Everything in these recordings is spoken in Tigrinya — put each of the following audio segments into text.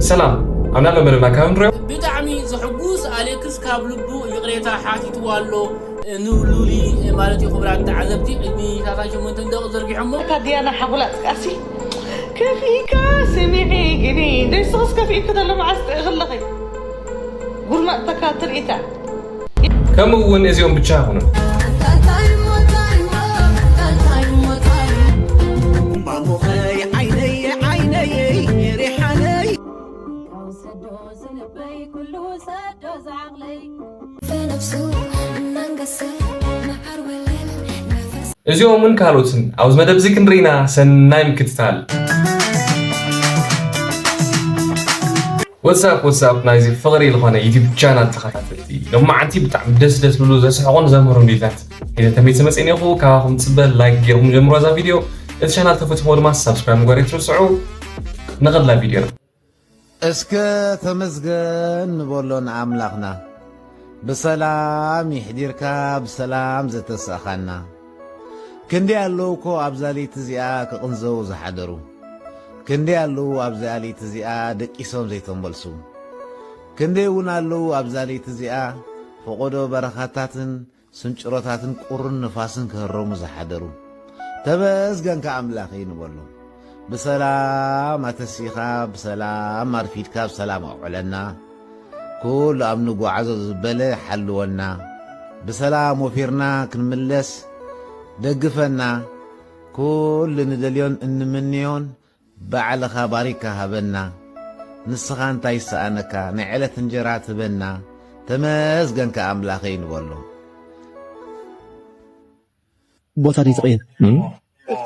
ሰላም፣ ኣብ ናሎ መደብና ካብ ንሪኦ። ብጣዕሚ ዘሕጉስ፣ ኣሌክስ ካብ ልቡ ይቕሬታ ሓቲትዋ ኣሎ ንሉሊ ማለት እዩ። ክቡራት ተዓዘብቲ፣ ቅድሚ ሰላሳ ሸሞንተ ደቂቕ ዘርጊሖሞ። እታ ዲያና ሓጉላጽ ቃሲ ከፊእካ ስሚዒ ግኒ ደይስኽስ ከፊእክ ዘሎ መዓስ ጥእኽለኺ ጉርማጥተካ ትርኢታ ከምኡ እውን እዚኦም ብቻ ይኹኑ። ማሙኸይ ዓይነይ ዓይነይ ሪሓነይ ሰዶ ዝልበይ ኩሉ ሰዶ ዝዓቕለይ ብነፍሱ እናንገሰ መዓር ወለል ነፈስ እዚኦምን ካልኦትን ኣብዚ መደብ እዚ ክንርኢና ሰናይ ምክትታል። ወትሳፕ ወትሳፕ ናይዚ ፍቕሪ ዝኾነ ዩቲብ ቻናል ተኸታተልቲ፣ ሎማዓንቲ ብጣዕሚ ደስ ደስ ዝብሉ ዘስሕቑን ዘምህሩን ቪድዮታት ሒዘ ተመይሰ መፅእን ኢኹ። ካባኹም ፅበ ላይክ ገይርኩም ጀምሮ እዛ ቪድዮ። እቲ ቻናል ተፈትሞ ድማ ሳብስክራይብ ምግባር ኣይትርስዑ። ንቐድላ ቪድዮና። እስከ ተመስገን ንበሎ ንኣምላኽና፣ ብሰላም ይሕዲርካ ብሰላም ዘተሳእኻና። ክንደይ ኣለዉ እኮ ኣብዛ ለይቲ እዚኣ ክቕንዘዉ ዝሓደሩ፣ ክንደይ ኣለዉ ኣብዛ ለይቲ እዚኣ ደቂሶም ዘይተመልሱ፣ ክንደይ እውን ኣለዉ ኣብዛ ለይቲ እዚኣ ፈቖዶ በረኻታትን ስንጭሮታትን ቁርን ንፋስን ክህረሙ ዝሓደሩ። ተመስገንካ ኣምላኸይ ንበሎ። ብሰላም ኣተሲኻ ብሰላም ኣርፊድካ ብሰላም ኣውዕለና። ኩሉ ኣብ ንጓዓዞ ዝበለ ሓልወና። ብሰላም ወፊርና ክንምለስ ደግፈና። ኩሉ ንደልዮን እንምንዮን ባዕልኻ ባሪካ ሃበና። ንስኻ እንታይ ይሰኣነካ ናይ ዕለት እንጀራ ትበና። ተመስገንካ ኣምላኸይ ንበሎ። ቦታ ደይትቕይር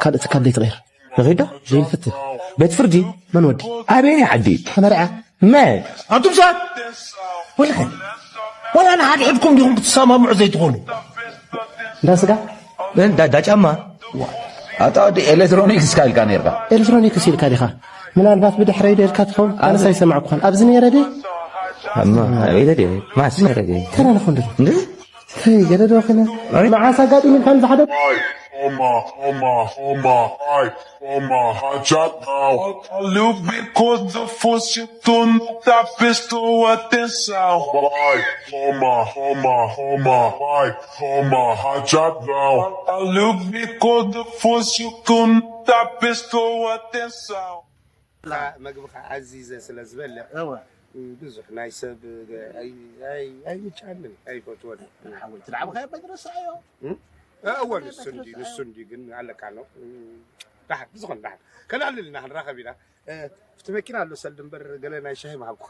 ካልእ ትካል ደይትቕይር ንኺዶ ዘይንፍትህ ቤት ፍርዲ መን ወዲ ኣበየኒ ዓዲ ተመርዓ መን ኣቱም ሰባት ወላ ወላ ንሓድሕድኩም ዲኹም ክትሰማምዑ ዘይትኾኑ እንዳ ስጋ እንዳ ጫማ ኣታ ወዲ ኤሌክትሮኒክስ ካልካ ነርካ ኤሌክትሮኒክስ ኢልካ ዲኻ ምናልባት ብድሕረይ ደልካ ትኸውን ኣነስ ኣይሰማዕኩኻን ኣብዚ ነይረ ደ ኣማ ኣበይ ደደ ማስ ደደ ተረንኹ እንድ እንዴ ተይ ገለ ዶ ኺነ መዓስ ኣጋጢሙ ኢልካ ንዝሓደ Homa, homa, homa, ai, homa, hajat now. Look because the force you don't tap is to what this sound. Ai, homa, homa, homa, ai, homa, hajat now. Look because the force you don't tap is to what this sound. መግብኻ ኣዚዘ ስለ ዝበልዕ ብዙሕ ናይ ሰብ ኣይምጫንን ኣይፈትወን። ትድዓብካ በድረሳዮ እወ ንሱ እንዲ ንሱ እንዲ ግን ኣለካ ነው። ዳሓር ብዝኾን ዳሓር ከነዕልል ኢና ክንራኸብ ኢና። እቲ መኪና ኣሎ ሰልዲ እምበር ገለ ናይ ሻሂ ምሃብኩኻ።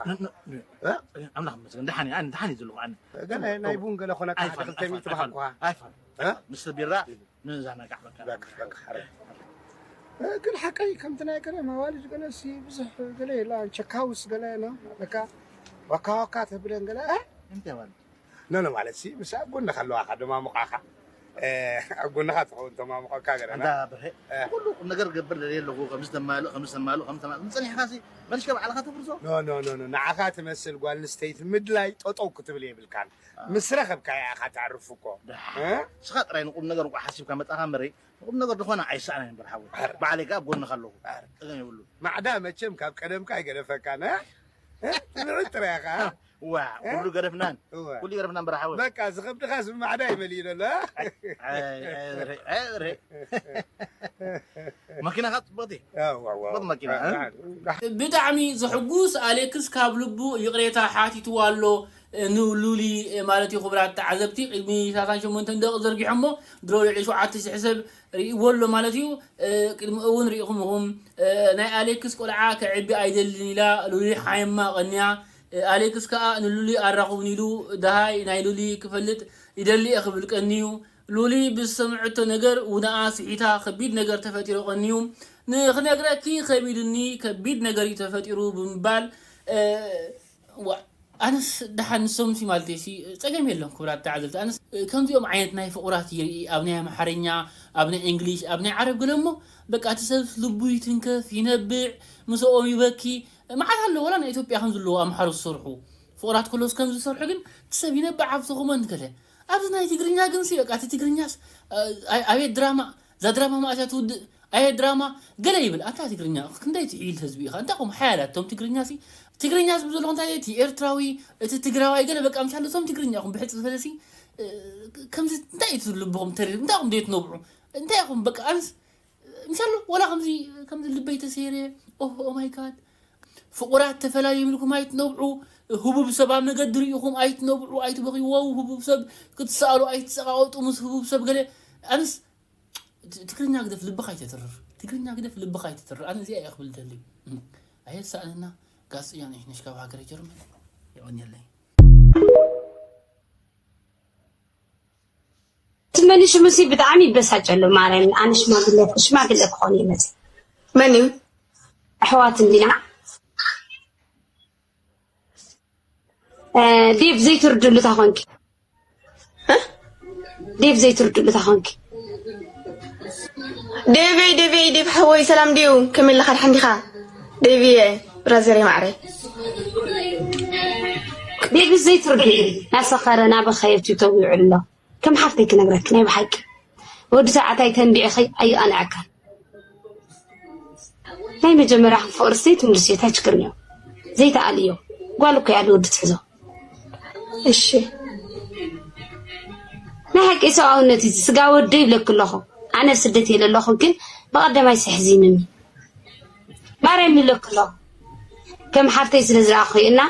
ኣምላኽ መስገን ደሓን ደሓን እዩ ዘለኹ ኣነ ገለ ናይ ቡን ገለ ኮነካ ሓደ ክልተ ሚእቲ ምሃብኩኻ። ምስ ቢራ ንዛናጋዕ በቃ ግን ሓቀይ ከምቲ ናይ ገለ መዋልድ ገለ ሲ ብዙሕ ገለ የላ ቸካውስ ገለ ና በቃ ዋካ ዋካ ተብለን ገለ እንታይ ማለት ኖ ኖ ማለት ሲ ምስ ኣብ ጎንኻ ኣለዋ ካ ደማሙቃኻ ኣብ ጎንኻ ትኸውን ተማሙቀካ ገለ ኣንታ ብርሄ ኩሉ ቁም ነገር ገብር ደልየ ኣለኹ ከምዚ ተማልእ ከምዚ ተማልእ ከምዚ ተማልእ ጸኒሕካ ሲ መልሽከ ባዕልኻ ተፍርሶ ኖ ኖ ኖ ኖ ንዓኻ ትመስል ጓል ኣንስተይቲ ምድላይ ጠጠው ክትብል የብልካን ምስ ረኸብካያ ኢኻ ተዕርፍ እኮ እ? ንስኻ ጥራይ ንቁም ነገር እንኳ ሓሲብካ መጻኻ እምበረይ ንቁም ነገር ዝኾነ ኣይሰኣናይ እምበር ሓወይ ባዕለይ ከኣ ኣብ ጎንኻ ኣለኹ ጸገም የብሉ ማዕዳ መቸም ካብ ቀደምካ ኣይገደፈካን እ? እ? ትምዕድ ጥራይ ኢኻ ዋ ኩሉ ገደፍናን እወ። ኩሉ ገደፍናን በረሓወ በቃ ዝኸብድኻስ ብማዕዳ ይመልእ ዘሎ እ? መኪናኻ ጽብቕቲ ጽብቕቲ መኪና እ? ብጣዕሚ ዘሕጉስ ኣሌክስ ካብ ልቡ ይቕሬታ ሓቲትዋ ኣሎ ንሉሊ ማለት እዩ ክቡራት ተዓዘብቲ ቅድሚ ሰላሳ ሸሞንተ ደቂ ዘርጊሖሞ ድሮ ልዕሊ ሸውዓተ ሽሕ ሰብ ርእይዎ ኣሎ ማለት እዩ ቅድሚ እውን ርኢኹም ኢኹም ናይ ኣሌክስ ቆልዓ ከዕቢ ኣይደልን ኢላ ሉሊ ሓየማ ቀንያ ኣሌክስ ከዓ ንሉሊ ኣራኹብኒ ኢሉ ደሃይ ናይ ሉሊ ክፈልጥ ይደሊ እየ ክብል ቀንዩ ሉሊ ብዝሰምዐቶ ነገር ውነኣ ስሒታ ከቢድ ነገር ተፈጢሩ ቀንዩ ንኽነግረኪ ከቢዱኒ ከቢድ ነገር እዩ ተፈጢሩ ብምባል ኣነስ ደሓን ንሶም ሲ ማለት ሲ ፀገም የለን ክቡራት ተዓዘብቲ ኣነስ ከምዚኦም ዓይነት ናይ ፍቑራት ይርኢ ኣብ ናይ ኣምሓርኛ ኣብ ናይ እንግሊሽ ኣብ ናይ ዓረብ ገለ እሞ በቃ እቲ ሰብ ልቡ ይትንከፍ ይነብዕ ምስኦም ይበኪ መዓት ኣሎ ወላ ናይ ኢትዮጵያ ከም ዘለዎ ኣምሓሩ ዝሰርሑ ፍቑራት ከሎስ ከም ዝሰርሑ ግን እቲ ሰብ ይነብዕ ኣብቲ ኮመንት ገለ ኣብዚ ናይ ትግርኛ ግን ሲ በቃ እቲ ትግርኛስ ኣቤት ድራማ እዛ ድራማ መኣሻ ትውድእ ኣየ ድራማ ገለ ይብል ኣንታ ትግርኛ ክንደይ ትዒል ህዝቢ ኢኻ እንታይ ኹም ሓያላት ቶም ትግርኛ ሲ ትግርኛ ዝብል ዘለኹ እንታይ እቲ ኤርትራዊ እቲ ትግራዋይ ገለ በቃ ምሻሉ ቶም ትግርኛ ኹም ብሕጽ ዝበለ ሲ ከምዚ እንታይ እዩ ልብኹም ተሪር እንታይ ኹም ደት ነብዑ እንታይ ኹም በቃ ኣንስ ምሻሉ ወላ ከምዚ ከምዚ ልበይ ተሰይረ ኦ ማይ ጋድ ፍቑራት ተፈላለዩ ኢልኩም ኣይትነብዑ። ህቡብ ሰብ ኣብ መገዲ ርኢኹም ኣይትነብዑ፣ ኣይትበኽይዎው። ህቡብ ሰብ ክትሰኣሉ ኣይትጸቓቐጡ ምስ ህቡብ ሰብ ገለ። ኣነስ ትግርኛ ግደፍ ልብኻ ኣይተትርር። ትግርኛ ግደፍ ልብኻ ኣይተትርር። ኣነ እዚኣ እየ ክብል ደሊ። ኣየሳእነና ጋዜጠኛ ነሽ ነሽ ካብ ሃገረ ጀርመን። የቐንየለይ። ትመኒ ሽሙሲ ብጣዕሚ ይበሳጨሉ ማርያም ኣነ ሽማግለ ሽማግለ ክኾን ይመጽ መን እዩ? ኣሕዋት እንዲና እ፣ ዴቭ ዘይትርድሉ ታኾንኪ ዴቭ ዘይትርድሉ ታኾንኪ ዴቪ ዴቪ ዴቭ ሓወይ ሰላም ድዩ? ከመይ ኣለኻ? ደሓን ዲኻ? ዴቪ ብራዘር ማዕረ ዴቭ ዘይትርድሉ ናሰኸረ ናበኸየ ተዊዑ ኣሎ ከም ሓፍተይ ክነግረኪ ናይ ብሓቂ ወዲ ሰዓታይ ተንቢዕኺ ኣይቐንዐካን ናይ መጀመርያ ፍቕሪ ሲ ትምልስዮ ታይ ችግር እኒኦ ዘይተኣልዮ ጓል እኮ እያ ንወዲ ትሕዞ እሺ ናይ ሓቂ ሰብኣውነት እዩ ስጋ ወደ ይብለክ ኣለኹ ኣነ ስደት የለ ኣለኹ ግን ብቐደማይ ስሕዚንኒ ማርያም ይብለክ ኣለኹ ከም ሓፍተይ ስለ ዝረኣኹ እና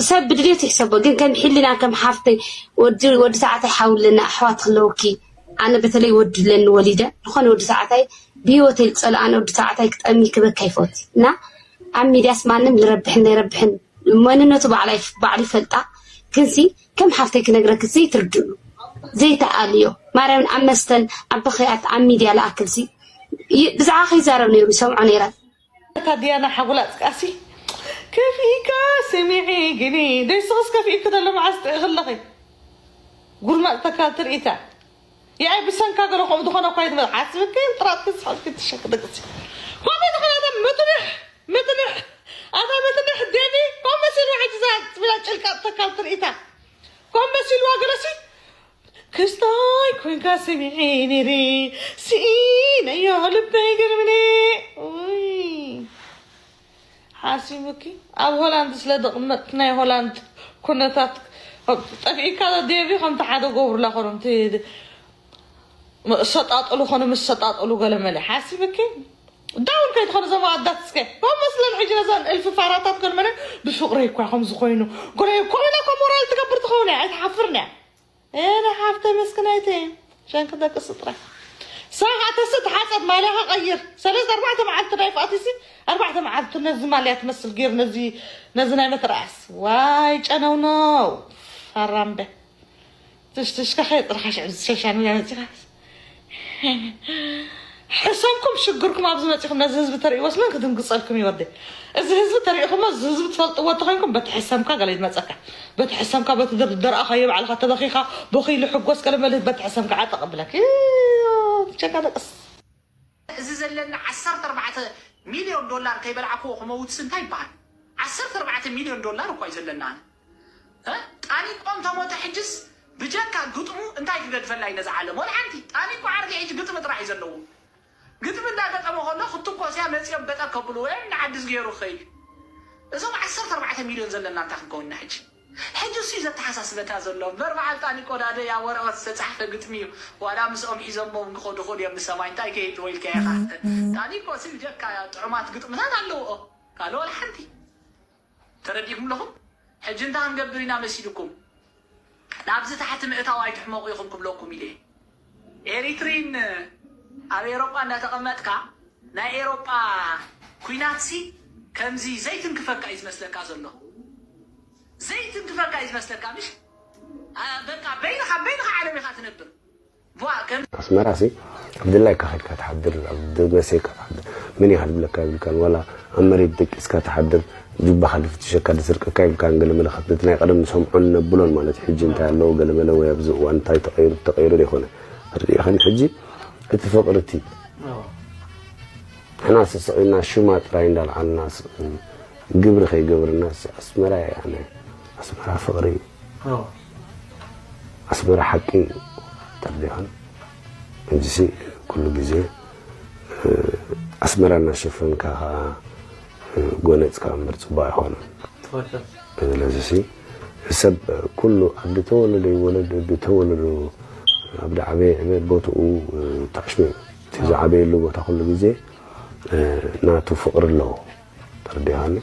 ሰብ ብድሌቱ ይሕሰቦ ግን ከም ሕልና ከም ሓፍተይ ወዲ ወዲ ሰዓታይ ሓውለና ኣሕዋት ክለውኪ ኣነ በተለይ ወዲ ለኒ ወሊደ ዝኾነ ወዲ ሰዓታይ ብህይወተይ ዝፀልኣነ ወዲ ሰዓታይ ክጠሚ ክበካ ይፈት እና ኣብ ሚድያስ ማንም ዝረብሕን ዘይረብሕን መንነቱ ባዕሉ ይፈልጣ ክንሲ ከም ሓፍተይ ክነግረክሲ ትርድኡ ዘይተኣልዮ ማርያምን ኣብ መስተን ኣብ በኸያት ኣብ ሚድያ ለኣክልሲ ብዛዕባ ከይዛረብ ነይሩ ይሰምዖ ነይረ እታ ዲያና ሓጉላጽቃሲ ከፊእካ ስሚዒ ግኒ ደይስኽስ ከፊእኪ ተሎ መዓስ ጥዒኺ ኣለኺ ጉርማጽ ተካል ትርኢታ የኣይ ብሰንካ ገለ ከምኡ ዝኾነ እኳ ይትበል ሓስብኪ ጥራጥኪ ዝሓልኪ ትሸክ ደቅሲ ከምኡ ዝኾነ ኣታ ምጥንሕ ምጥንሕ ኣታ ምጥንሕ ዴቪ ከም መሲልዋ ሕጂ እዛ ትብላ ጭልቃጥ ተካል ትርኢታ ከም መሲልዋ ገለሲ ክስታይ ኮይንካ ስሚዒ ነይሪ ስኢነዮ ልበይ ግርምኒ ሓሲቡኪ ኣብ ሆላንድ ስለ ደቕመጥ ናይ ሆላንድ ኩነታት ጠፊእካ ዴቪ ከምቲ ሓደ ጎብርላ ኮኖም ሰጣጠሉ ኮነ ምስ ሰጣጠሉ ገለመለ ሓሲብኪ ዳውን ከይትኾነ ዘመዋዳት እስከ ከም መስለን ሕጂ ነዘን እልፊ ፋራታት ገለመለ ብፍቕረይ እኳ ከምዚ ኮይኑ ጎለይ ኮይና እኳ ሞራል ትገብር ትኸውን እያ ኣይትሓፍርን እያ እነ ሓፍተይ መስክናይተይ ሸንክ ደቅስ ጥራይ ሳኻ ተስእ ተሓፀብ ማልያኻ ቀይር ሰለስተ ኣርባዕተ መዓልቲ ናይ ፋእቲሲ ኣርባዕተ መዓልቲ ነዚ ማልያ ትመስል ገይር ነዚ ነዚ ናይ መትረኣስ ዋይ ጨነውነው ፋራምበ ትሽትሽካ ከየጥርኻ ሽዕብ ዝሸሻን እያ መፂኻስ ሕሰምኩም ሽግርኩም ኣብዚ መፂኹም ነዚ ህዝቢ ተርእይዎስ መን ክድንግፀልኩም ይወደ እዚ ህዝቢ ተሪእኹሞ እዚ ህዝቢ ትፈልጥዎ እንተኾይንኩም በቲ ሕሰምካ ገለ ይመፀካ በቲ ሕሰምካ በቲ ደርኣኻዮ ባዕልኻ ተበኺኻ ቦኺ ልሕጎስ ገለ መልህ በቲ ሕሰምካ ዓጠቕ ብለክ ቸካ ደቅስ እዚ ዘለና ዓሰርተ ኣርባዕተ ሚልዮን ዶላር ከይበላዕክዎ ክመውትስ እንታይ ይበሃል? ዓሰርተ ኣርባዕተ ሚልዮን ዶላር እኳ እዩ ዘለና ኣነ። እ? ጣኒቆ እንተሞተ ሕጅስ ብጀካ ግጥሙ እንታይ ክገድፈላ እዩ ነዚ ዓለም? ወላ ሓንቲ። ጣኒቆ ዓርኪ ሕጂ ግጥሚ ጥራሕ እዩ ዘለዎ። ግጥሚ እንዳገጠመ ከሎ ክትኮስ እያ መፂኦም በጠር ከብሉ ወይም ንዓዲ ዝገይሩ ክኸይድ እዩ። እዞም ዓሰርተ ኣርባዕተ ሚልዮን ዘለና እንታይ ክንከውን ኢና ሕጂ? ሕጂ እሱ እዩ ዘተሓሳስበና ዘሎ እምበር በዓል ጣኒቆ ዳደ ያ ወረቐት ዝተፃሕፈ ግጥሚ እዩ ዋላ ምስኦም ሒዞሞ እውን ክኸዱ ክእሉ እዮም ንሰማይ እንታይ ከይህልዎ ኢልካ ኢኻ ጣኒቆ ሲ ብጀካ ጥዑማት ግጥምታት ኣለውኦ ካልእ ዋላ ሓንቲ ተረዲእኩም ኣለኹም ሕጂ እንታይ ክንገብር ኢና መሲልኩም ናብዚ ታሕቲ ምእታው ኣይትሕመቑ ኢኹም ክብለኩም ኢለ ኤሪትሪን ኣብ ኤሮጳ እንዳተቐመጥካ ናይ ኤሮጳ ኩናትሲ ከምዚ ዘይትንክፈካ እዩ ዝመስለካ ዘሎ ዘይትንክፈካ እዩ ዝመስለካ ምሽ በቃ በይንኻ በይንኻ ዓለም ኢኻ ትነብር ቧ ከም ኣስመራ ሲ ኣብ ድላይካ ከድካ ትሓድር ኣብ ደገሰይካ ትሓድር መን ኢኻ ዝብለካ ይብልካን ዋላ ኣብ መሬት ደቂስካ ትሓድር ጁባኻ ድፍትሸካ ድስርቀካ ይብልካን ገለ መለኸት ነቲ ናይ ቀደም ንሰምዖን ነብሎን ማለት ሕጂ እንታይ ኣለዎ ገለ መለ ወይ ኣብዚ እዋን እንታይ ተቐይሩ ተቐይሩ ዘይኮነ ርኢኸን ሕጂ እቲ ፍቕሪ እቲ ንሕና ስስቕ ኢልና ሽማ ጥራይ እንዳልዓልና ግብሪ ከይገብርና ኣስመራ ኣነ ኣስመራ ፍቕሪ ኣስመራ ሓቂ ተርዲኻን ሕጂሲ ኩሉ ግዜ ኣስመራ እናሸፈንካ ከዓ ጎነፅካ እምበር ፅቡቅ ኣይኮነን። ስለዚሲ ሰብ ኩሉ ኣብ ዝተወለደ ይወለድ፣ ኣብ ዝተወለዱ ኣብ ዝዓበየ ዕቤት ቦትኡ ታሽሙ እቲ ዝዓበየሉ ቦታ ኩሉ ግዜ ናቱ ፍቅሪ ኣለዎ። ተረዲኻኒ?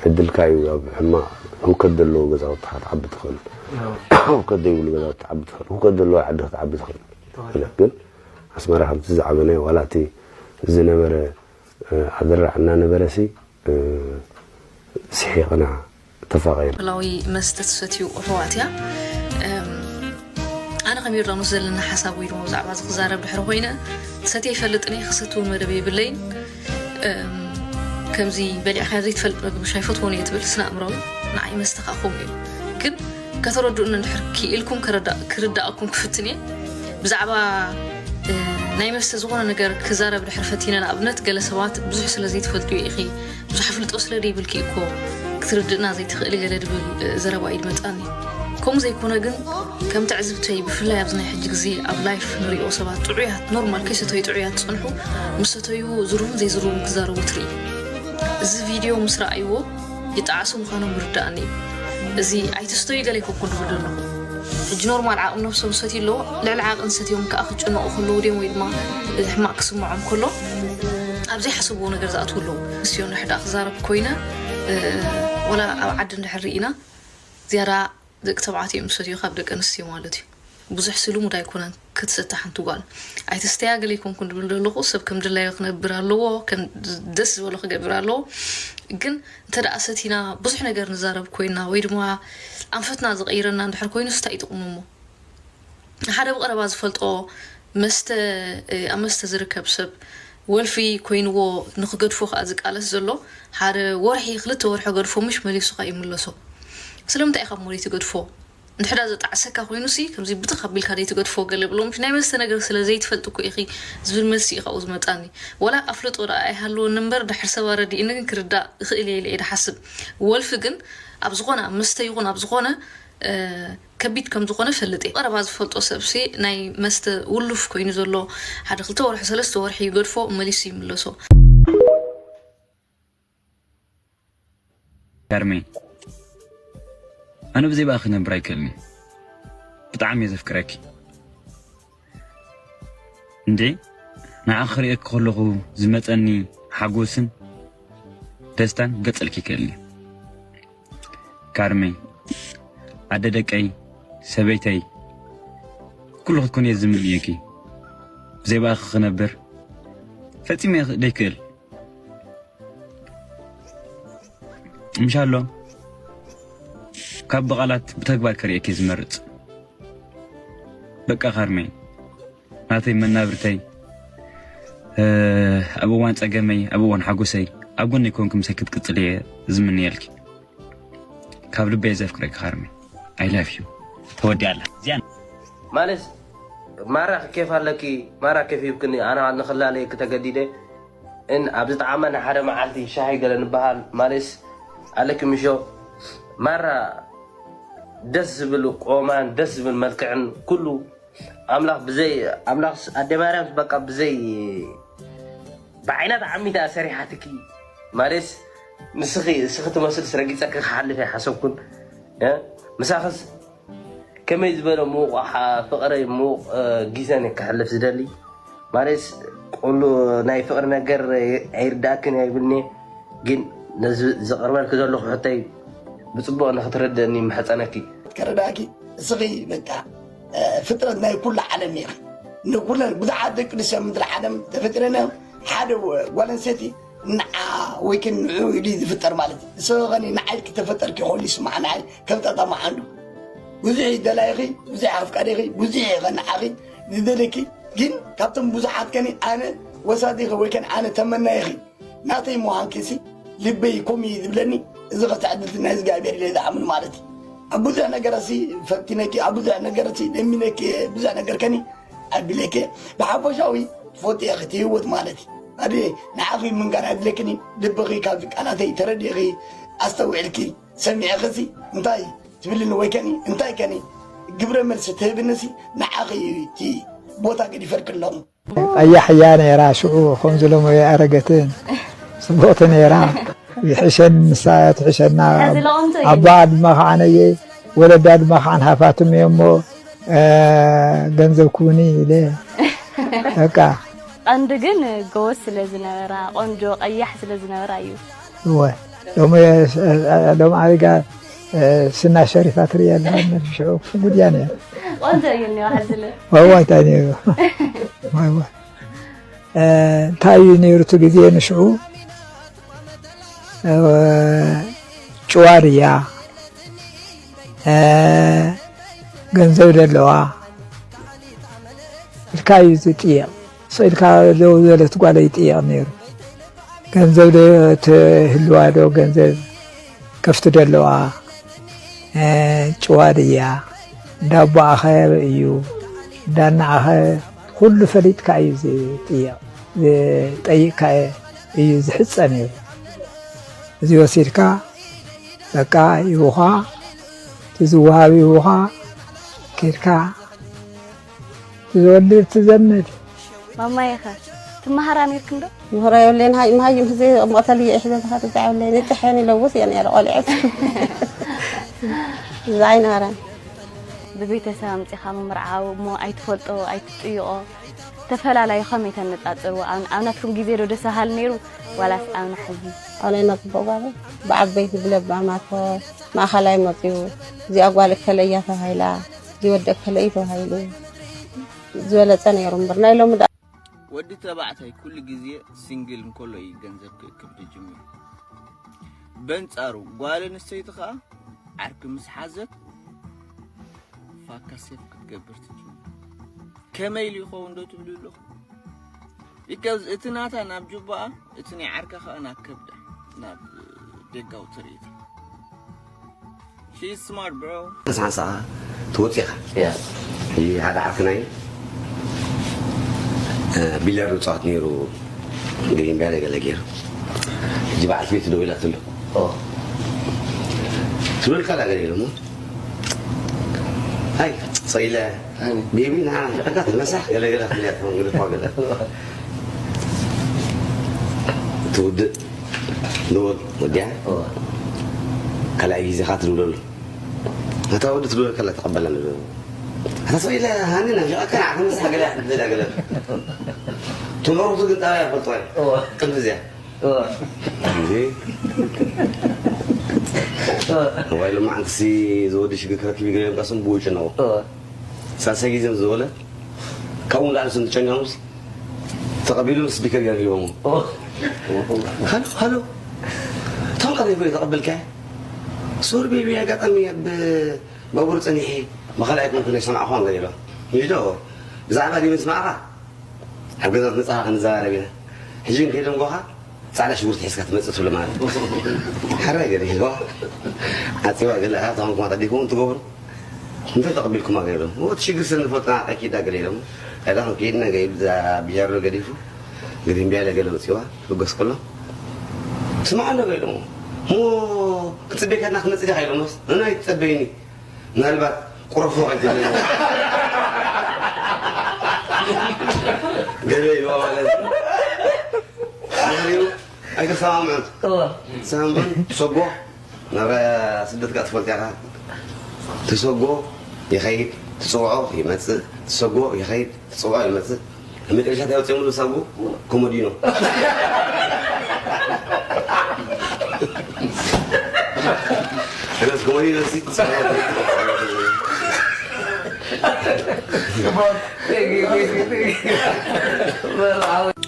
ዕድልካ እዩ። ኣብ ሕማቅ ህውከት ዘለዎ ገዛውቲ ክትዓቢ ትኽእል፣ ህውከት ዘይብሉ ገዛውቲ ክትዓቢ ትኽእል፣ ህውከት ዘለዎ ዓዲ ክትዓቢ ትኽእል። ግን ኣስመራ ከምቲ ዝዓበናዮ ዋላ እቲ ዝነበረ ኣደራዕ እናነበረ ሲ ስሒቕና ተፋቒርና። ኣልኮላዊ መስተ ትሰትዩ ኣሕዋት እያ። ኣነ ከም ዮርዳኖስ ዘለና ሓሳብ ወይ ድማ ብዛዕባ እዚ ክዛረብ ድሕሪ ኮይነ ሰትየ ይፈልጥን እየ፣ ክሰቲ እውን መደብ የብለይን። ከምዚ በሊዕካዮ ዘይትፈልጥ መግቢ ሻይ ፈትዎን እየ ትብል ስነ ኣእምራዊ። ንዓይ መስተ ከዓ ከምኡ እዩ። ግን ከተረድኡኒ እንድሕር ክኢልኩም ክርዳእኩም ክፍትን እየ። ብዛዕባ ናይ መስተ ዝኾነ ነገር ክዛረብ ድሕር ፈቲነ፣ ንኣብነት ገለ ሰባት ብዙሕ ስለ ዘይትፈልጥዮ ኢኺ፣ ብዙሕ ኣፍልጦ ስለ ዘይብልኪ እኮ ክትርድእና ዘይትኽእሊ ገለ ድብል ዘረባ እዩ ድመጻኒ። ከምኡ ዘይኮነ ግን ከም ትዕዝብተይ ብፍላይ ኣብዚ ናይ ሕጂ ግዜ ኣብ ላይፍ ንሪኦ ሰባት ጥዑያት ኖርማል ከይሰተዩ ጥዑያት ዝጸንሑ ምስ ሰተዩ ዝርቡን ዘይዝርቡን ክዛረቡ ትርኢ። እዚ ቪድዮ ምስ ረኣይዎ ይጠዓሱ ምዃኖም ይርድኣኒ እዩ። እዚ ኣይትስተዩ ገለ ኣይኮንኩን ድብል ዘለኹ። ሕጂ ኖርማል ዓቕሚ ነብሶም ዝሰትዩ ኣለዎ፣ ልዕሊ ዓቕን ሰትዮም ከኣ ክጭነቑ ከለዉ ድዮም ወይ ድማ ሕማቕ ክስምዖም ከሎ ኣብ ዘይሓሰብዎ ነገር ዝኣትዉ ኣለዉ። ንስዮ እንድሕር ደኣ ክዛረብ ኮይነ ወላ ኣብ ዓዲ እንድሕር ርኢና ዝያዳ ደቂ ተባዕትዮ እዮም ዝሰትዩ ካብ ደቂ ኣንስትዮ ማለት እዩ። ብዙሕ ሲ ልሙድ ኣይኮነን ክትሰቲ ሓንቲ ጓል። ኣይትስተያ ገለ ኣይኮንኩን ድብል ዘለኹ፣ ሰብ ከም ድላዩ ክነብር ኣለዎ፣ ከም ደስ ዝበሎ ክገብር ኣለዎ። ግን እንተ ደኣ ሰቲና ብዙሕ ነገር ንዛረብ ኮይና ወይ ድማ ኣንፈትና ዝቐይረና እንድሕር ኮይኑስ እንታይ ይጥቕሙ እሞ? ሓደ ብቐረባ ዝፈልጦ መስተ ኣብ መስተ ዝርከብ ሰብ ወልፊ ኮይንዎ ንኽገድፎ ከኣ ዝቃለስ ዘሎ ሓደ ወርሒ ክልተ ወርሒ ገድፎ ምሽ መሊሱ ከኣ ይምለሶ። ስለምንታይ ኢኻ እሞ ዘይትገድፎ? እንድሕዳ ዘጣዕሰካ ኮይኑሲ ከምዚ ብትኽ ኣቢልካ ዘይትገድፎ ገለ ብሎ ምሽ ናይ መስተ ነገር ስለ ዘይትፈልጥ እኮ ኢኺ ዝብል መልሲ እዩ ካብኡ ዝመጻኒ። ወላ ኣፍልጦ ደኣ ኣይሃልወኒ እምበር ድሕር ሰብ ኣረዲእኒ ግን ክርዳእ እኽእል እየ ኢለ እየ ድሓስብ። ወልፊ ግን ኣብ ዝኾነ ኣብ መስተ ይኹን ኣብ ዝኾነ ከቢድ ከም ዝኾነ እፈልጥ እየ። ቀረባ ዝፈልጦ ሰብሲ ናይ መስተ ውሉፍ ኮይኑ ዘሎ ሓደ ክልተ ወርሒ ሰለስተ ወርሒ ይገድፎ መሊሱ ይምለሶ። ካርሜ፣ ኣነ ብዘይ ብኣኺ ክነብር ኣይክእልን እየ። ብጣዕሚ እየ ዘፍቅረኪ። እንዴ ንዓኺ ክርእየኪ ከለኹ ዝመጸኒ ሓጎስን ደስታን ክገልጸልኪ ኣይክእልን እየ። ካርሜ፣ ኣደ ደቀይ፣ ሰበይተይ፣ ኩሉ ክትኮኒ እየ ዝምንየኪ። ብዘይ ብኣኺ ክነብር ፈጺመ ዘይክእል። ምሻሎ ካብ ብቓላት ብተግባር ከርእየኪ ዝመርጽ። በቃ ካርሜ ናተይ መናብርተይ፣ ኣብ እዋን ጸገመይ ኣብ እዋን ሓጎሰይ ኣብ ጎነይ ኮንኪ ምሳይ ክትቅጽል እየ ዝምንየልኪ። ካብ ልበይ ዘፍቅረኪ ካርሜ። I love you። ተወዲኣ ኣላ እዚኣ። ማለት ማራ ኬፍ ኣለኪ፣ ማራ ኬፍ ሂብክኒ፣ ኣነ ንኽላለየኪ ተገዲደ። እን ኣብ ዝጠዓመና ሓደ መዓልቲ ሻሂ ገለ ንበሃል ማለስ ኣለኪ ምሾ። ማራ ደስ ዝብል ቆማን ደስ ዝብል መልክዕን ኩሉ ኣምላኽ ብዘይ ኣምላኽ ኣደ ማርያም በቃ ብዘይ ብዓይና ተዓሚታ ሰሪሓትኪ ማለስ ንስኺ እስኺ ትመስል ስረጊፀኪ ክሓልፍ ኣይሓሰብኩን። ምሳኽስ ከመይ ዝበለ ምዉቕ ፍቕሪ ምዉቕ ግዜን ከሕልፍ ዝደሊ ማለት ቁሉ ናይ ፍቕሪ ነገር ኣይርዳእክን ኣይብልኒ ግን ነዚ ዘቕርበልኪ ዘለኹ ሕቶይ ብፅቡቕ ንክትረድእኒ ምሕፀነኪ። ከረዳእኪ እስኺ በቃ ፍጥረት ናይ ኩሉ ዓለም ኢኺ። ንኩለን ብዙሓት ደቂ ኣንስትዮ ምድሪ ዓለም ተፈጢረን እዮም። ሓደ ጓል ኣንስተይቲ ንዓ ወይ ከን ንዑ ኢሉ እዩ ዝፍጠር ማለት እዩ። ንሱ ኸኒ ንዓይ ክተፈጠርኪ ኮይኑ ይስማዕ ንዓይ ከም ጣጣ መዓንዱ ብዙሕ እዩ ደላይኺ፣ ብዙሕ ኣፍቃሪኺ፣ ብዙሕ እዩ ኸ ንዓኺ ዝደልየኪ። ግን ካብቶም ብዙሓት ከኒ ኣነ ወሳዲኺ ወይ ከን ኣነ ተመናይኺ ናተይ ምዃንኪ ሲ ልበይ ኮም እዩ ዝብለኒ። እዚ ኸ ትዕድልቲ ናይ እግዚኣብሔር ኢለ ዝኣምን ማለት እዩ። ኣብ ብዙሕ ነገረሲ ፈቲነኪ፣ ኣብ ብዙሕ ነገረሲ ለሚነኪ፣ ብዙሕ ነገር ከኒ ኣቢለኪ ብሓፈሻዊ ትፈልጢ ኢኺ እቲ ህይወት ማለት እዩ። ኣደ ንዓኺ ምንጋር ኣድለክኒ ልብኺ ካብዚ ቃላተይ ተረዲእኺ ኣስተውዒልኪ ሰሚዕኺሲ እንታይ ትብልኒ ወይ ከኒ እንታይ ከኒ ግብረ መልሲ ትህብንሲ ንዓኺ እዩ እቲ ቦታ ገዲፈልክሎም። ቀያሕ እያ ነይራ ሽዑ፣ ከምዚ ሎሚ ኣረገትን ጽቡቕቲ ነይራ። ይሕሸን ንሳ ትሕሸና። ሕዚ ለቆምቶ እዩ። ኣቦኣ ድማ ከዓ ነየ፣ ወለዳ ድማ ከዓ ንሃፋትም እየ እሞ፣ እ፣ ገንዘብ ክውኒ ኢለ። በቃ። ቀንዲ ግን ጎበዝ ስለ ዝነበራ፣ ቆንጆ ቀያሕ ስለ ዝነበራ እዩ። እወ። ሎሚ፣ ሎሚ ኣሪጋ፣ እ፣ ስና ሸሪፋ ትርእያ ኣለኻ፣ ሽዑ ጉድ እያ ነይራ። ቆንጆ እዩ እኒኦ ሕዚ ለ። ዋዋ እንታይ ነይሩ? ዋዋ። እ፣ እንታይ እዩ ነይሩ እቲ ግዜ ንሽዑ? እ፣ ጭዋ ድያ? እ፣ ገንዘብ ደለዋ? ኢልካ እዩ ዝጥየቕ። ስቕ ኢልካ ደው ዝበለት ጓል ይጥየቕ ነይሩ። ገንዘብ ዶ ትህልዋ ዶ? ገንዘብ ከፍቲ ደለዋ? እ፣ ጭዋ ድያ? እንዳ ኣቦኣኸ እዩ? እንዳ እናኣኸ ኩሉ ፈሊጥካ እዩ ዝጥየቕ። ዝጠይቕካ እዩ ዝሕጸ ነይሩ። እዚ ወሲድካ በቃ ይሁኻ፣ እቲ ዝወሃብ ይሁኻ፣ ኬድካ ትወልድ ትዘምድ። ማማዬ ኸ ትመሃራ ነይርክን ዶ? ምሁራ የብለይን ሃይ መሃይም ህዚ መቕተል እየ እሕዘ ዝኻት እዛ የብለይን እጥሐን ይለውስ እየ ነይረ ቆልዐት። እዛ ኣይነበረን። ብቤተሰብ ኣምጺኻ ምምርዓው እሞ ኣይትፈልጦ ኣይትጥይቖ ተፈላለዩ ከመይ ተነጻጽርዎ? ኣብ ኣብ ናትኩም ግዜ ዶ ደስ በሃሊ ነይሩ ዋላስ ኣብ ናሕዚ? ኣነ ነጽብቕ ጓለ ብዓበይቲ ብለባማት ማእኸላይ መፅዩ እዚኣ ጓል እከለ እያ ተባሂላ እዚ ወዲ እከለ እዩ ተባሂሉ ዝበለፀ ነይሩ እምበር ናይ ሎሚ ደኣ ወዲ ተባዕታይ ኩሉ ግዜ ሲንግል እንከሎ እዩ ገንዘብ ክእክብ ዝጅምር። በንጻሩ ጓል ኣንስተይቲ ኸኣ ዓርኪ ምስ ሓዘት ፋካ ሴፍ ክትገብር ትጅምር። ከመይ ኢሉ ይኸውን ዶ ትብሉ ኣለኹም? Because እቲ ናታ ናብ ጁባኣ እቲ ናይ ዓርካ ኸኣ ናብ ከብዳ ናብ ደጋዊ ትርኢት። She's smart, bro. ሓንሳእ ትወፅእ ኢኻ። ሕጂ ሓደ ዓርክናይ ቢልያርድ ይፃወት ነይሩ። እንግዲህ እምቢ ኣለ ገለ ገይሩ ሕጂ በዓልቲ ቤቱ ደዊላትሉ ትብለልካ ኣላ ገለ ኢሎሞ ኣይ ሰኢለ ቤቢ ንዓ ንዕካ ትመሳሕ ገለ ገለ ክትብልያ ትኸውን ግድፋ ገለ ትውድእ ንወል ወዲያ ካልኣይ ግዜ ኻ ትድውለሉ እታ ወዲ ትድውለል ከላ ተቐበላ ንብል ኣታ ሰው ኢለ ሃኒ ናፊቐካ ንዓ ክምሳሕ ገለ ክትብል ገለ ትምህርቱ ግን ጣብያ ፈልጦ ቅድሚ እዚኣ እንጂ ዋይ ሎማዓንትሲ ዝወዲ ሽግር ክረክብ ይገለም ቃስም ብውጭ ነው ሳልሳይ ግዜ ዝወለ ካብኡ ንላዕሊ ስም ትጨኛሙስ ተቐቢሉ ስፒከር ገይሩ ሂቦሞ ሃሎ ሃሎ እቶም ቀሪቡ ተቐብልካ ሶሪ ቤቢ ኣጋጣሚ ኣብ ባቡር ጸኒሐ መኸላ ኣይኮንኩን ኣይሰማዕኹ ኣንገዲሎ ይዶ ብዛዕባ ዲምስ ማዕኻ ኣብ ገዛ መጽሓ ክንዘራረብ ኢና ሕጂ እንከይደንጎኻ ጻዕዳ ሽጉርቲ ሒዝካ ትመጽእ ትብሎ ማለት ሓራይ ገለ ሂልዋ ዓጺዋ ገለ ኣያ ተኾንኩማ ተዲኩም ትገብሩ እንታይ ተቐቢልኩማ ገለ ኢሎም እቲ ሽግር ስለ ንፈልጥና ኣኪዳ ገለ ኢሎም ኣዳ ከይድና ገይድ ብያሮ ገዲፉ ግዲም ቢያለ ገለ መጽዋ ልጎስ ከሎ ስማዕ ኣሎ ገለ ኢሎም ሞ ክጽበየካ ና ክመጽእ ዲኻ ኢሎምስ ንና ይትጸበይኒ ምናልባት ቁረፎ ኣይትብለኒ ገለ ኢልዋ ማለት እዩ ኣይተሰማምዑን ተሰማምዑን ትሰጎ ናብ ስደት ጋር ትፈልጥ ያኻ ትሰጎ ይኸይድ ትፅውዖ ይመፅእ ትሰጎ ይኸይድ ትፅውዖ ይመፅእ መጨረሻ እንታይ ወፅኦም ዝሳጉ ኮሞዲኖ ስለዚ ኮሞዲኖ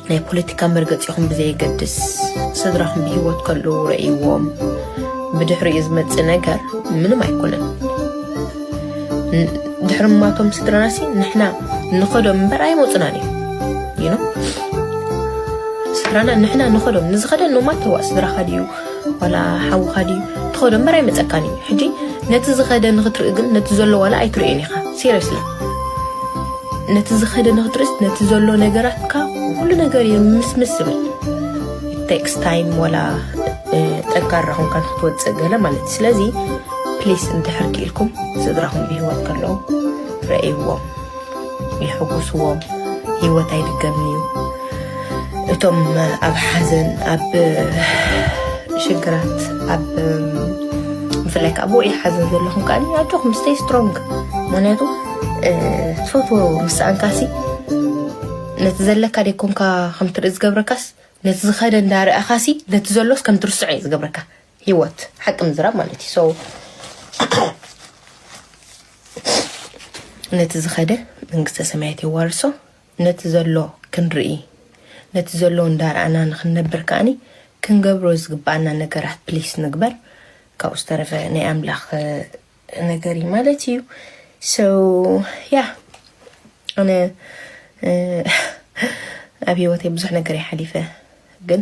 ናይ ፖለቲካ መርገፂኹም ብዘየገድስ ስድራኹም ብሂወት ከለዉ ረእይዎም ብድሕሪኡ ዝመፅእ ነገር ምንም ኣይኮነን ድሕሪ ማቶም ስድራናሲ ንሕና ንኸዶም እምበር ኣይመፁናን እዩ you know ስድራና ንሕና ንኸዶም ንዝኸደ ኖማ ተዋእ ስድራኻ ድዩ ዋላ ሓውኻ ድዩ ትኸዶ እምበር ኣይመፀካን እዩ ሕጂ ነቲ ዝኸደ ንኽትርኢ ግን ነቲ ዘሎ ዋላ ኣይትርእን ኢኻ seriously ነቲ ዝኸደ ንኽትርእስ ነቲ ዘሎ ነገራትካ ኩሉ ነገር እዩ ምስምስ ዝብል takes time ወላ ጠንካራ ኹንካ ንክትወፅእ ገለ ማለት እዩ ስለዚ please እንድሕር ክኢልኩም ስድራኹም ብሂወት ከለዉ ረእይዎም የሕጉስዎም። ህይወት ኣይድገምን እዩ። እቶም ኣብ ሓዘን፣ ኣብ ሽግራት፣ ኣብ ብፍላይ ከዓ ብውዑይ ሓዘን ዘለኹም ከዓ ኣጆኹም፣ stay strong። ምክንያቱ ትፈትዎ ምስ ሰኣንካሲ ነቲ ዘለካ ደይኮንካ ከም ትርኢ ዝገብረካስ፣ ነቲ ዝኸደ እንዳረኣኻሲ ነቲ ዘሎስ ከም ትርስዖ እዩ ዝገብረካ። ህይወት ሓቂ ምዝራብ ማለት እዩ። So ነቲ ዝኸደ መንግስተ ሰማያት የዋርሶ። ነቲ ዘሎ ክንርኢ፣ ነቲ ዘሎ እንዳረኣና ንክንነብር ከኣኒ ክንገብሮ ዝግባኣና ነገራት ፕሊስ ንግበር። ካብኡ ዝተረፈ ናይ ኣምላኽ ነገር እዩ ማለት እዩ። So ያ፣ ኣነ ኣብ ህይወተይ ብዙሕ ነገር ይሓሊፈ፣ ግን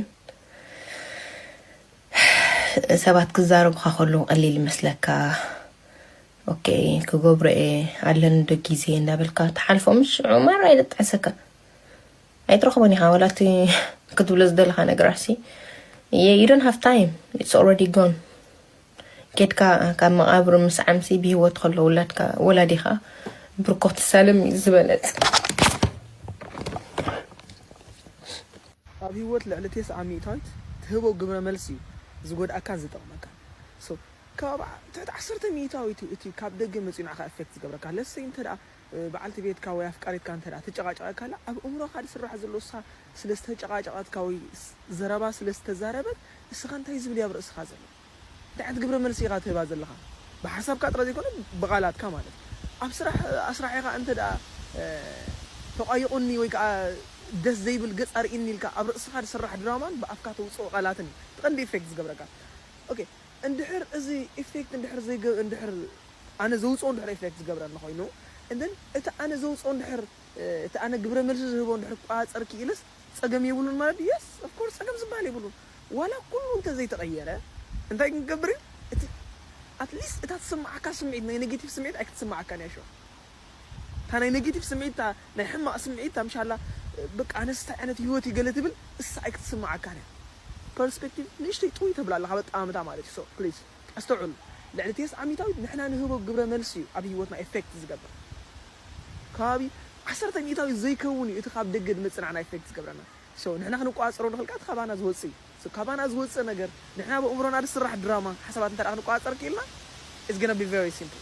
ሰባት ክዛረቡኻ ከለዉ ቀሊል ይመስለካ። ኦኬ፣ ክገብሮ እየ፣ ኣለኒ ዶ ግዜ እንዳበልካ ትሓልፎ። ምሽ ዑመር ኣይደጣዕሰካ፣ ኣይትረኽቦን ኢኻ። ወላ እቲ ክትብሎ ዝደለኻ ነገር ኣሲ፣ you don't have time, it's already gone። ኬድካ ካብ መቓብር ምስ ዓምሲ ብህይወት ከሎ ውላድካ፣ ወላዲኻ ብርኮ ትሳለም እዩ ዝበለጽ። ኣብ ህይወት ልዕሊ ቴስዓ ሚእታዊት ትህቦ ግብረ መልሲ እዩ ዝጎድኣካን ዝጠቕመካን። So ካብ ትሕቲ ዓሰርተ ሚእታዊት እቲ ካብ ደገ መፂኡ ንዓኻ effect ዝገብረካ። ለሰይ እንተ ደኣ በዓልቲ ቤትካ ወይ ኣፍቃሪትካ እንተ ደኣ ትጨቓጨቐካ ኣላ፣ ኣብ እምሮኻ ዝስራሕ ዘሎ እሳ ስለ ዝተጨቓጨቐትካ ወይ ዘረባ ስለ ዝተዛረበት እስኻ እንታይ ዝብል እዩ ኣብ ርእስኻ ዘሎ? እንታይ ዓይነት ግብረ መልሲ ኢኻ ትህባ ዘለኻ? ብሓሳብካ ጥራይ ዘይኮነ ብቓላትካ ማለት እዩ። ኣብ ስራሕ ኣስራሒኻ እንተ ደኣ ተቋይቑኒ ወይ ከዓ ደስ ዘይብል ገጽ ኣርእኒ ኢልካ ኣብ ርእስኻ ዝስራሕ ድራማን ብኣፍካ ተውፅኦ ቃላትን እዩ እቲ ቀንዲ effect ዝገብረካ። Okay፣ እንድሕር እዚ effect እንድሕር ዘይገ እንድሕር ኣነ ዘውፅኦ እንድሕር effect ዝገብረኒ ኮይኑ፣ and then እቲ ኣነ ዘውፅኦ እንድሕር እቲ ኣነ ግብረ መልሲ ዝህቦ እንድሕር ክቆፃፀር ክኢለስ ፀገም የብሉን ማለት ድዩ? Yes, of course ፀገም ዝበሃል የብሉን። ዋላ ኩሉ እንተዘይተቐየረ እንታይ ክንገብር እዩ? እቲ at least እታ ትስምዓካ ስምዒት ናይ negative ስምዒት ኣይክትስምዓካን እያ። ሾ እታ ናይ negative ስምዒት እታ ናይ ሕማቕ ስምዒት እታ ምሻላ በቃ ኣነስ እንታይ ዓይነት ህይወት እዩ ገለ ትብል እሳ ኣይክትስምዓካን እያ። Perspective ንእሽተይ ጥውይ ተብላ ኣለኻ በጣም እታ ማለት እዩ። So please ኣስተውዕሉ። ልዕሊ ቴስዓ ሚእታዊት ንሕና ንህቦ ግብረ መልሲ እዩ ኣብ ህይወትና effect ዝገብር። ከባቢ ዓሰርተ ሚእታዊት ዘይከውን እዩ እቲ ካብ ደገ ዝመጽእ ንዓና effect ዝገብረና። So ንሕና ክንቆጻጸሮ ንኽእል ከኣ እቲ ካባና ዝወጽእ እዩ። So ካባና ዝወጽእ ነገር ንሕና ብእምሮና ዝስራሕ ድራማ ሓሳባት እንተ ደኣ ክንቆጻጸር ክኢልና it's gonna be very simple.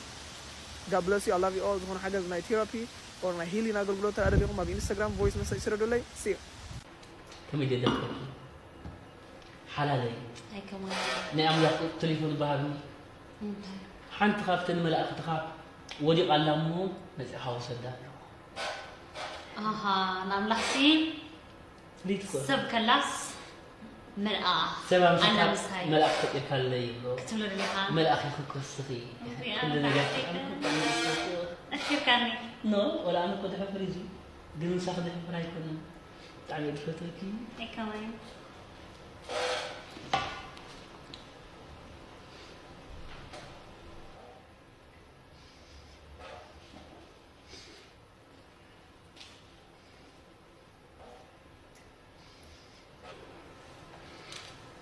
God bless you, I love you all። ዝኾነ ሓገዝ ናይ therapy or ናይ healing ኣገልግሎት እንተ ደኣ ደሊኹም ኣብ Instagram voice message ስደዱለይ። See you። ከመይ ገደፍከኪ? ሓላለይ ኣይከማን ናይ ኣምላኽ ቁ- ቴሌፎን በሃብኒ። እንታይ ሓንቲ ካብተን መላእኽትኻ ወዲቓ ኣላ እሞ መጺኻ ውሰዳ ኣለኹ። ኣሃ ንኣምላኽሲ ፍልይቲ እኮ ኢኻ። ሰብ ከላስ መልኣ ሰብ ኣላ ኣምሲኻ ምሳይ መልኣኽ ፈጢርካለይ ይብሎ። ክትብሎ ደሊኻ? መልኣኽ ኢኺ እኮ እስኺ። እዚኣ ኩሉ ነገር ብጣዕሚ ኣፍሪካኒ። ኖ ወላ ኣነ እኮ ድሕፍር እዩ ግን ምሳኺ ድሕፍር ኣይኮነን። ብጣዕሚ እየ ዝፈትወኪ። ኣይ ከማይ።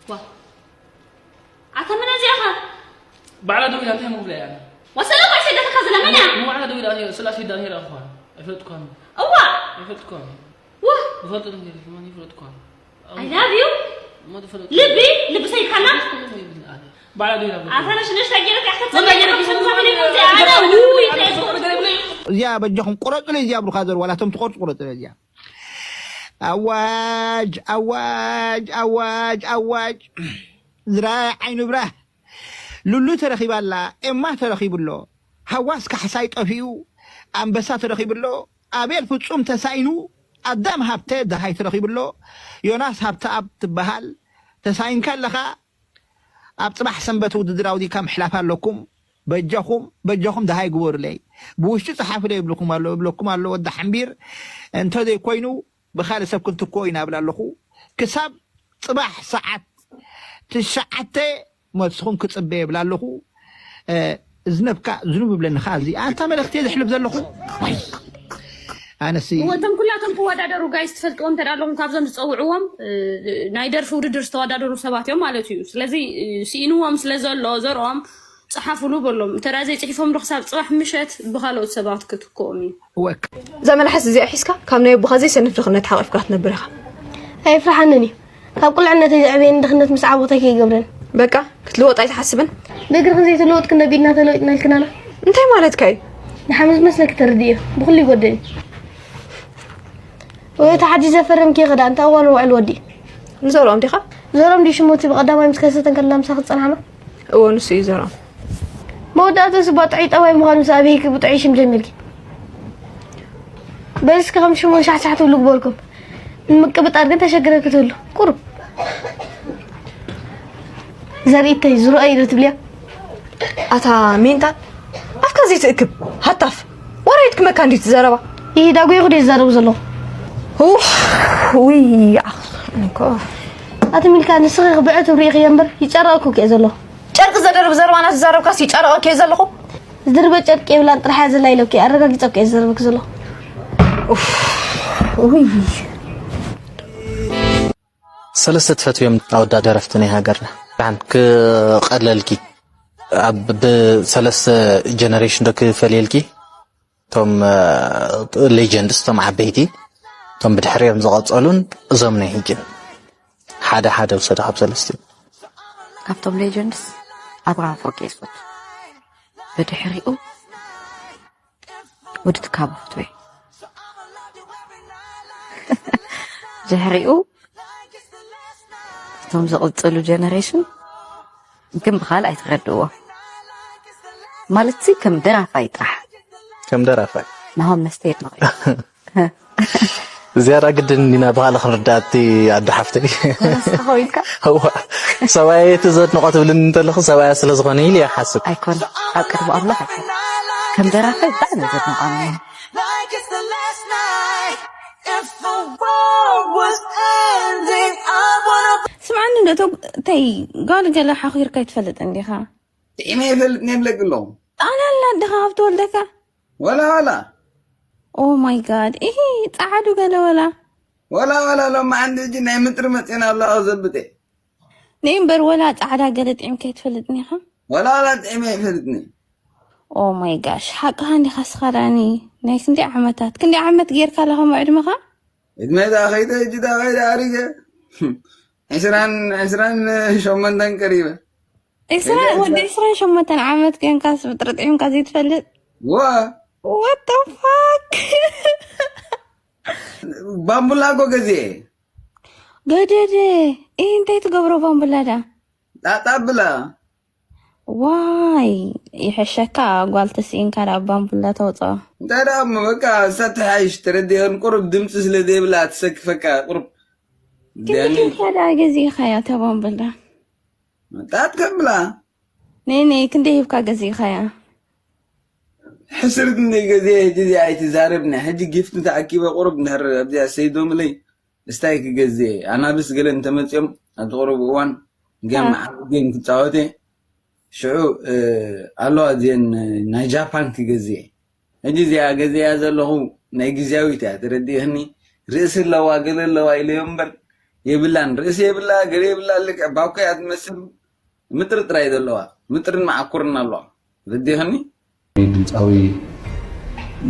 ዋ ኣታ መን እዚኣ ኸ? ባዕላ ደው ኢላ እንታይ ምብላ እያ? ወሰለ እኮ ሰደተካ ዝለመን እያ። ንባዕላ ደው ኢላ እያ ስላ ሲዳ ነይራ እኳ ኣይፈልጥኳን። እዋ ኣይፈልጥኳን። ዋ ዝፈልጥ ነገር የለን ይፈልጥኳን። I love you። ሞት ይፈልጥ ልቢ ልቢ ሰይካና። ባዕላ ደው ኢላ ኣታ ነሽ ነሽ ታጌረካ ያክተት ሰደተካ ሰደተካ ሰደተካ ሰደተካ እዚኣ በጃኹም ቁረፁለይ እዚኣ ብሩኻ ዘር ዋላ እቶም ትቆርፁ ቁረፁለይ እዚኣ ኣዋጅ ኣዋጅ ኣዋጅ ኣዋጅ ዝራይ ዓይኑ ብራህ ሉሉ ተረኺባ ኣላ ኤማ ተረኺቡ ኣሎ ሃዋስ ካሕሳይ ጠፊኡ ኣንበሳ ተረኺቡ ኣሎ ኣቤል ፍጹም ተሳኢኑ ኣዳም ሃብተ ደሃይ ተረኺቡ ኣሎ ዮናስ ሃብተኣብ ትበሃል ተሳኢንካ ኣለኻ ኣብ ጽባሕ ሰንበት ውድድር ኣውዲካ ምሕላፍ ኣለኩም በጃኹም በጃኹም ደሃይ ግበሩለይ ብውሽጢ ጸሓፉለይ ይብልኩም ኣሎ እብለኩም ኣሎ ወዲ ሓምቢር እንተዘይኮይኑ ብኻልእ ሰብ ክንትክኦ ኢና እብል ኣለኹ ክሳብ ጽባሕ ሰዓት ትሽዓተ መልስኹም ክጽበ የብል ኣለኹ እዝነብካ ዝኑብ ይብለኒ ከኣ እዚ ኣንታ መልእኽቲ እየ ዘሕልፍ ዘለኹ ዋይ ኣነሲ እወ እቶም ኩላቶም ክወዳደሩ ጋይስ ትፈልጥዎም እንተ ኣለኹም ካብዞም ዝፀውዕዎም ናይ ደርፊ ውድድር ዝተወዳደሩ ሰባት እዮም ማለት እዩ ስለዚ ስኢንዎም ስለ ዘሎ ዘርኦም ጸሓፉሉ በሎም። እንተ ደኣ ዘይጽሒፎም ዶ ክሳብ ጽባሕ ምሸት ብኻልኦት ሰባት ክትክኦም እዩ። እዛ መልሓስ እዚኣ ሒዝካ ካብ ናይ ኣቦኻ ዘይሰንፍ ድኽነት ሓቒፍካ ክትነብር ኢኻ። ኣይፍርሓንን እዩ። ካብ ቁልዕነተይ ዘዕበየኒ ድኽነት ምስ ዓቦተይ ከይገብረን። በቃ ክትልወጥ ኣይትሓስብን። ብእግርኽን ዘይተለወጥክን ነቢልና ተለዊጥና ኢልክናና። እንታይ ማለትካ እዩ? ንሓመድ መስለኪ ተረድእዮ። ብኹሉ ይጎደል እዩ። ወይ እቲ ሓድሽ ዘፈረምኪ ክዳን ተኣዋሉ ውዕል ወዲ። ንዘርኦም ዲኻ? ዘርኦም ድዩ ሽሙ እቲ ብቐዳማይ ምስ ከሰተ እንከላ ምሳኺ ዝጸንሓና? እዎ ንሱ እዩ ዘርኦም። መወዳእቱ ስባ ጥዑይ ጠባይ ምዃኑ ምስ ኣበይኪ ብጥዑይ ሽም ጀሚርኪ። በልስኪ ከም ሽሙ ሻሕሻሕ ትብሉ ግበርኩም። ንምቅብጣር ግን ተሸግረ ክትህሉ ቁሩብ። ዘርእተይ ዝረአ ኢሉ ትብልያ። ኣታ ሜንታል ኣፍካ ዘይትእክብ ሃታፍ ወረ የድክመካ እንዲዩ ትዘረባ። ይሂዳ ጎይኹ ድየ ዝዛረቡ ዘለኹ። ኡፍ ውይ ኣኽ እኮ ኣቲ ሚልካ ንስኺ ክብዕት ሪኢኽዮ እምበር ይጨረቕኩ እኮ እየ ዘለኹ። ጨርቂ ዘደርብ ዘረባ እናተዛረብካስ ይጨረቐኪ እየ ዘለኹ። ዝድርበ ጨርቂ የብላን ጥራሕ እያ ዘላ ኢለኪ ኣረጋጊፀ እኮ እየ ዝዛረበኪ ዘለኹ። ኡፍ ውይ ሰለስተ ትፈትውዮም ኣወዳት ደረፍቲ ናይ ሃገርና። ደሓን ክቐለልኪ ኣብ ብሰለስተ ጀነሬሽን ዶ ክፈልየልኪ? እቶም ሌጀንድስ እቶም ዓበይቲ እቶም ብድሕሪኦም ዝቐጸሉን እዞም ናይ ሕጅን ሓደ ሓደ ውሰዱ ካብ ሰለስቲኦም። ካብቶም ሌጀንድስ ኣብርሃም ፎርጌስት ብድሕሪኡ ወዲ ትካቦ ክትበይ ድሕሪኡ እቶም ዝቕፅሉ ጀነሬሽን ግን ብካል ኣይትረድእዎ ማለት ሲ ከም ደራፋይ ጥራሕ ከም ደራፋይ ናሆም መስተ የድንቕ ዝያዳ ግድን እንዲና ብካል ክንርዳእቲ ኣዶ ሓፍተይ ተወስኻ ኮይንካ እዋ ሰብኣየ እቲ ዘድንቆ ትብልኒ እንተለኹ ሰብኣያ ስለ ዝኾነ ኢሉ ይሓስብ ኣይኮነ ኣብ ቅድሚ ኣምላኽ ኣይኮነ ከም ደራፋይ ብጣዕሚ ዘድንቋ ስምዓኒ ዶ ተይ ጓል ገለ ሓኺርካ ይትፈልጥ እንዲኻ ጥዒመ ይፈልጥ ነብለቂ ኣለኹ ጣልያን ኣደኻ ካብ ተወልደካ ወላ ወላ ኦ ማይ ጋድ ይሄ ፃዓዱ ገለ ወላ ወላ ወላ ሎማ ዓንዲ እጂ ናይ ምጥሪ መፅና ኣለዋ ዘብጤ ነይ እምበር ወላ ፃዕዳ ገለ ጥዒምካ ይትፈልጥ ኒኻ ወላ ወላ ጥዒመ ይፈልጥኒ ኦ ማይ ጋሽ ሓቅኻ እንዲኻ ስኻ ዳኒ ናይ ክንደይ ዓመታት ክንደይ ዓመት ጌርካ ኣለኻ ምዕድመኻ እድመ ዳ ኸይደ እጅ ዳ ኸይደ ኣሪገ ዕስራን ዕስራን ሸሞንተን ቀሪበ ዕስራ ወዲ ዕስራን ሸሞንተን ዓመት ኮይንካስ ብጥርጥዒምካ ዘይትፈልጥ ዋ What the fuck? ባምቡላ እኮ ገዚኤ ገደደ ይህ እንታይ ትገብሮ ባምቡላ ዳ ጣጣ ብላ ዋይ ይሕሸካ ጓል ተስኢንካ ዳ ባምቡላ ተውፅኦ እንታይ ደኣ እሞ በቃ እሳ ትሓይሽ ተረዲአን ቁሩብ ድምፂ ስለ ዘይብላ ትሰክፈካ ቁሩብ ግን ይሕሸ ዳ ገዚእኻያ እታ ባምቡላ ጣት ከብላ ነይ ነይ ክንደይ ሂብካ ገዚእኻያ ሕስርት እንደ ገዜ ሕጂ እዚኣ ኣይትዛረብኒ ሕጂ ጊፍት ተኣኪበ ቁሩብ እንድሕር ኣብዚኣ ሰይዶምለይ እስታይ ክገዜ ኣናብስ ገለ እንተመፅኦም ኣብቲ ቁሩብ እዋን ጌም ዓብ ጌም ክፃወተ ሽዑ ኣለዋ እዚአን ናይ ጃፓን ክገዜ ሕጂ እዚኣ ገዜያ ዘለኹ ናይ ግዜያዊት እያ ተረዲእህኒ ርእሲ ኣለዋ ገለ ኣለዋ ኢለዮ እምበር የብላን ርእሲ የብላ ገለ የብላ ልክዕ ባኮ እያ ትመስል ምጥሪ ጥራይ ዘለዋ ምጥርን መዓኩርን ኣለዋ ተረዲእህኒ ድምፃዊ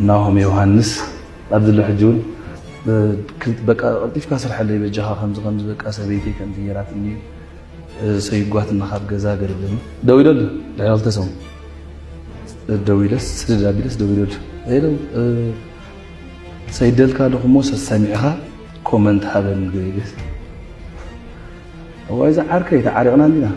ናሆም ዮሃንስ ኣብዚ ሎ ሕጂ እውን በቃ ቀልጢፍካ ስርሐለይ በጃኻ ከምዚ ከምዚ በቃ ሰበይተይ ከምዚ ጌራትኒ ሰይጓትና ካብ ገዛ ገለለኒ ደዊለሉ ድሕሪ ክልተ ሰሙን ደዊለስ ስድድ ኣቢለስ ደዊለሉ ሄሎ ሰይደልካ ኣለኹ እሞ ሰሰሚዕኻ ኮመንት ሃበኒ ገይገስ እዋይ እዛ ዓርከይ ተዓሪቕና እንዲና